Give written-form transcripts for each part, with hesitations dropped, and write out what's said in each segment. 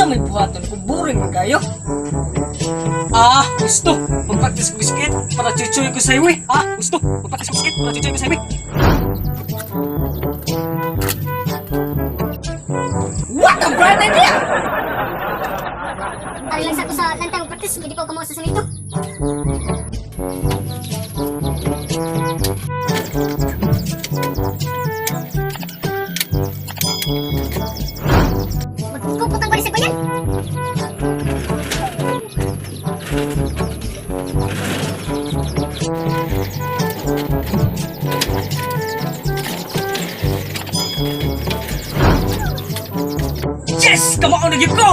Unsa may buhaton ko boring man kayo. Ah, gusto. Magpractice ko skate para chuchoy ko sa highway. Ah, gusto. Magpractice ko skate para chuchoy ko sa highway. What a bright idea! Ari lang sa ko sa lantang practice, hindi pa ako kamo sa simento. Magkukutang ba rin sa ganyan? Yes! Kamao na gyud ko!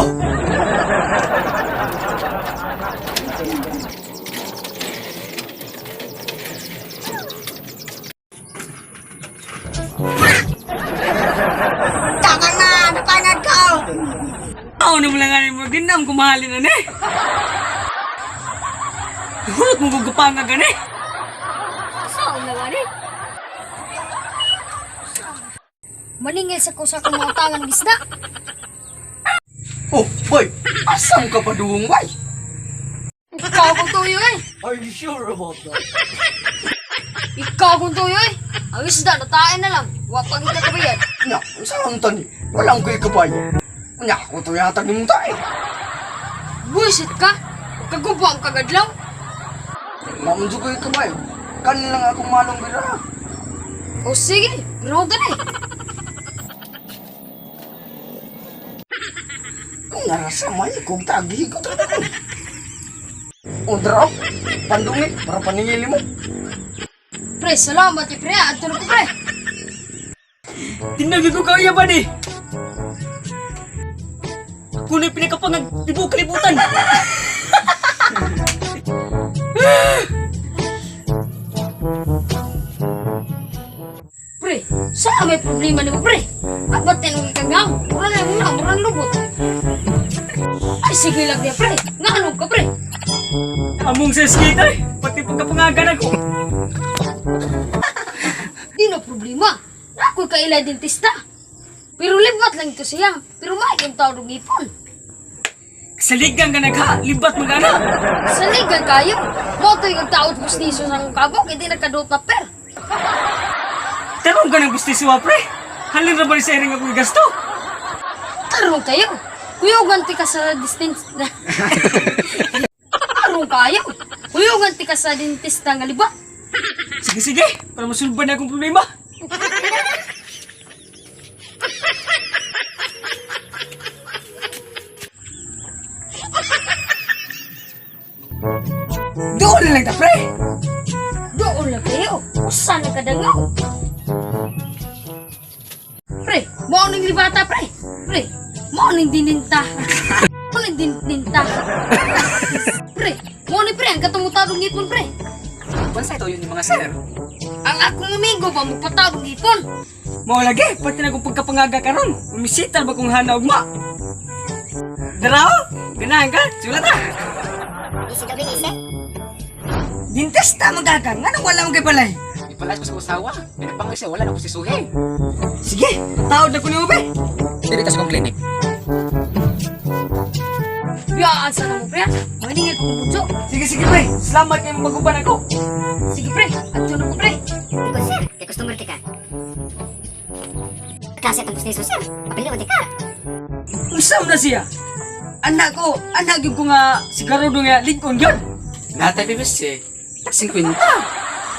Tama na! Napangag ko! Ako na mo lang nga mo, ginam kumahalin na ni. Hulot mo gugupanga gani. Saan na gani? Maningil sa ko sa akong mga tangan ng isda. Oh, boy! Asam ka pa duwong, bay? Ikaw akong tuyo eh. Are you sure about that? Ikaw akong tuyo eh. Ang isda, natain na lang. Wapag ita kabayad. Nya, saan tani? Walang ko'y kabay. Nya, ako to yata ni mong tae. Buisit ka. Kagubang kagadlaw. Mamunso ko'y kabay. Kanin lang akong malong bira. O sige, ground na eh. Kung narasa may kung tagi ko talaga. O dra, pandungi para paningili mo. Pre, salamat eh pre. Adto na ko pre. Tinagi ko kaya ba ni? Ako na yung pinakapangag tibuok kalibutan. Pre, saan may problema nimo pre? Abat tinong ikagang. Mura na muna, mura na lubot. Ay, sige lang niya pre. Nga ka pre? Among sa skate ay, pati pagkapangagan ako. Di na problema. Ako'y kaila dentista. Pero libat lang ito siya. Pero may tao ng ipon. Saligang ka nagha, libat magana. Saligan kayo. Moto'y kagtaot gustiso sa akong kabok. Hindi nagkaduot na per. Tarong ka ng gusto siwa, pre. Halin ra ba ni sa iring ako gasto? Tarong kayo. Kuyugan ti ka sa distance. Tarong kayo. Kuyugan ti ka sa dentista nga libat. Sige, sige, para masulban na akong problema. Doon na lang ta, pre! Doon lang kayo. Usa na kadangaw. Pre, mao ning libata pre. Pre, mao ning dininta. Mao ning dininta. Pre, mao ni pre ang katong mutadong ngipon pre. Bansa ito yun yung mga sir. Ang akong amigo ba mupatadong ngipon? Mao lagi, pati na akong pagkapangaga karon. Umisital ba kung hana ugma? Darao, ganahan ka? Sulat ha! Dintesta magagang, anong wala mong kay balay? Ipalas ko sa usawa. Pinapangay siya, wala na ko si Suhe. Sige, tawad na ko ni Ube. Dito sa kong clinic. Biyaan sa namo pre. Maningil ko bunso. Sige, sige, pre. Salamat kayo maguban ako. Sige pre, adto na ko pre. Ikaw, sir. Kay customer tika. Klase itong business, sir. Pabili mo tika. Usam na siya. Anak ko, anak yung ko nga sigaro do nga lingkon yun. Natay PBC, tag 50.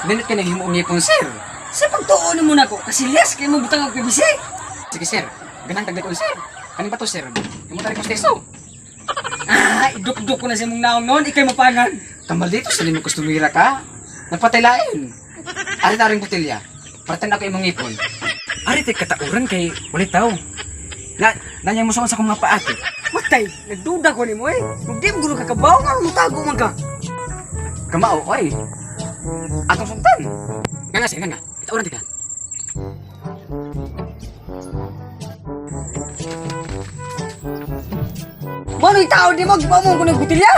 Nindot ka nang himuong ngipon, sir. Sa pagtuon mo na ko, kasi less kayo mabutang ang PBC. Sige, sir. Ganang taglikon, sir. Kanin pa to, sir? Yung mo tayo teso. Ah, idukduk ko na sa mong naong noon, ikay mapangan. Kamal dito sa limang kustumira ka. Napatay lain. Ari taring botelya. Partan ako imong ngipon. Ari tay katauran kay wala tao. Na nanyang mo sa akong mga paati. Matay, nagduda ko nimo eh. Kung di mo gulo kakabaw, nga mutago man ka. Kamao oy. Atong sungtan. Nga nga sir, nga nga. Katauran tika. Mano'y tao di mo, gipa mo ko ng butilya.